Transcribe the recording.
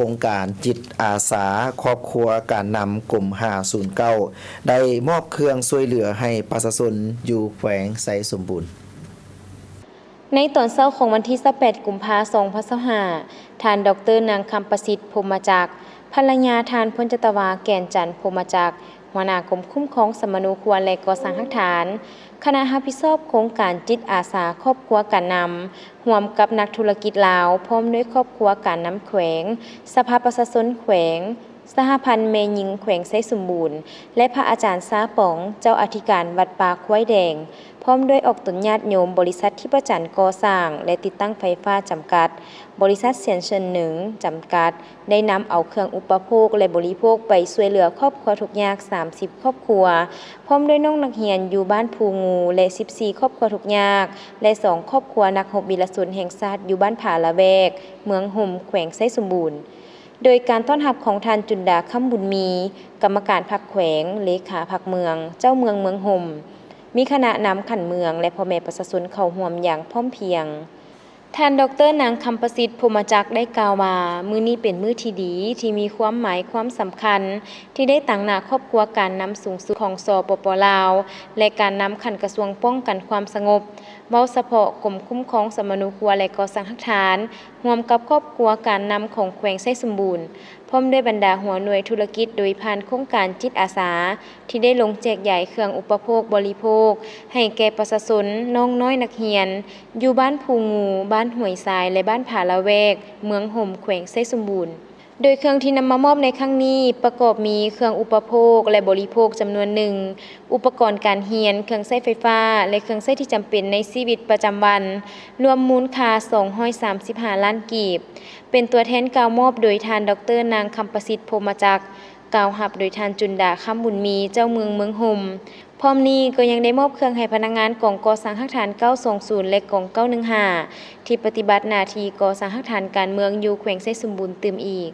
ອົງການຈິດອາສາຄອບຄົວການນຳ ກົມຫ້າສູນເກົ້າ ໄດ້ມອບເຄື່ອງຊ່ວຍເຫຼືອໃຫ້ປະຊາຊົນຢູ່ແຂວງໄຊສົມບູນ. ໃນຕອນເຊົ້າຂອງວັນທີຊາວແປດ ກຸມພາ ສອງພັນຊາວຫ້າ ທ່ານ ດອກເຕີ ນາງ ຄຳປະສິດ ພົມມະຈັກ ພັນລະຍາທ່ານ ພົນຈັດຕະວາ ແກ່ນຈັນ ພົມມະຈັກ ຫົວໜ້າກົມຄຸ້ມຄອງສຳມະໂນຄົວ ແລະ ກໍ່ສ້າງຮາກຖານ, ຄະນະຮັບຜິດຊອບໂຄງການຈິດອາສາຄອບຄົວການນຳ, ຮ່ວມກັບນັກທຸລະກິດລາວ ພ້ອມດ້ວຍຄອບຄົວການນຳແຂວງ, ສະພາປະຊາຊົນແຂວງ, ສະຫະພັນແມ່ຍິງແຂວງໄຊສົມບູນ ແລະ ພະອາຈານຊາປອງ ເຈົ້າອະທິການວັດປ່າຄວາຍແດງ, ພ້ອມດ້ວຍອອກຕົນຍາດໂຍມບໍລິສັດທິບປະຈັນກໍ່ສ້າງ ແລະ ຕິດຕັ້ງໄຟຟ້າຈຳກັດ, ບໍລິສັດຊຽນເຊີນໜຶ່ງຈຳກັດ ໄດ້ນຳເອົາເຄື່ອງອຸປະໂພກ ແລະ ບໍລິໂພກໄປຊ່ວຍເຫຼືອຄອບຄົວທຸກຍາກ ສາມສິບ ຄອບຄົວ, ພ້ອມດ້ວຍນ້ອງນັກຮຽນຢູ່ບ້ານພູງູ ແລະ ສິບສີ່ ຄອບຄົວທຸກຍາກ ແລະ ສອງ ຄອບຄົວນັກຮົບວິລະຊົນແຫ່ງຊາດ ຢູ່ບ້ານຜາລະແວກ ເມືອງຫົມ ແຂວງໄຊສົມບູນ. ໂດຍການຕ້ອນຮັບຂອງທ່ານ ຈຸນດາ ຄຳບຸນມີ ກຳມະການພັກແຂວງ, ເລຂາພັກເມືອງ, ເຈົ້າເມືອງເມືອງຫົມ, ມີຄະນະນຳຂັ້ນເມືອງ ແລະ ພໍ່ແມ່ປະຊາຊົນເຂົ້າຮ່ວມຢ່າງພ້ອມພຽງ. ທ່ານ ດອກເຕີ ນາງ ຄຳປະສິດ ພົມມະຈັກ ໄດ້ກ່າວວ່າ, ມື້ນີ້ເປັນມື້ທີ່ດີ ທີ່ມີຄວາມໝາຍຄວາມສຳຄັນ ທີ່ໄດ້ຕາງໜ້າຄອບຄົວການນຳສູງສຸດຂອງ ສປປ ລາວ ແລະ ການນຳຂັ້ນກະຊວງປ້ອງກັນຄວາມສະຫງົບ, ເວົ້າສະເພາະກົມຄຸ້ມຄອງສຳມະໂນຄົວ ແລະ ກໍ່ສ້າງຮາກຖານ, ຮ່ວມກັບຄອບຄົວການນຳຂອງແຂວງໄຊສົມບູນ, ພ້ອມດ້ວຍບັນດາຫົວໜ່ວຍທຸລະກິດ ໂດຍຜ່ານໂຄງການຈິດອາສາ ທີ່ໄດ້ລົງແຈກຢາຍເຄື່ອງອຸປະໂພກບໍລິໂພກໃຫ້ແກ່ປະຊາຊົນ, ນ້ອງນ້ອຍນັກຮຽນ ຢູ່ບ້ານພູງູ, ບ້ານຫ້ວຍຊາຍ ແລະ ບ້ານຜາລະແວກ, ເມືອງຫົມ, ແຂວງໄຊສົມບູນ. ໂດຍເຄື່ອງທີ່ນຳມາມອບໃນຄັ້ງນີ້ ປະກອບມີເຄື່ອງອຸປະໂພກ ແລະ ບໍລິໂພກຈຳນວນໜຶ່ງ, ອຸປະກອນການຮຽນ, ເຄື່ອງໃຊ້ໄຟຟ້າ ແລະ ເຄື່ອງໃຊ້ທີ່ຈຳເປັນໃນຊີວິດປະຈຳວັນ, ລວມມູນຄ່າ ສອງຮ້ອຍສາມສິບຫ້າລ້ານກີບ. ເປັນຕົວແທນກ່າວມອບໂດຍທ່ານ ດອກເຕີ ນາງ ຄຳປະສິດ ພົມມະຈັກ, ກ່າວຮັບໂດຍທ່ານ ຈຸນດາ ຄຳບຸນມີ, ເຈົ້າເມືອງເມືອງຫົມ. ພ້ອມນີ້ກໍຍັງໄດ້ມອບເຄື່ອງໃຫ້ພະນັກງານກອງກໍ່ສ້າງຮາກຖານ ເກົ້າສອງສູນ ແລະ ກອງ ເກົ້າໜຶ່ງຫ້າ ທີ່ປະຕິບັດໜ້າທີ່ກໍ່ສ້າງຮາກຖານການເມືອງຢູ່ແຂວງໄຊສົມບູນຕື່ມອີກ.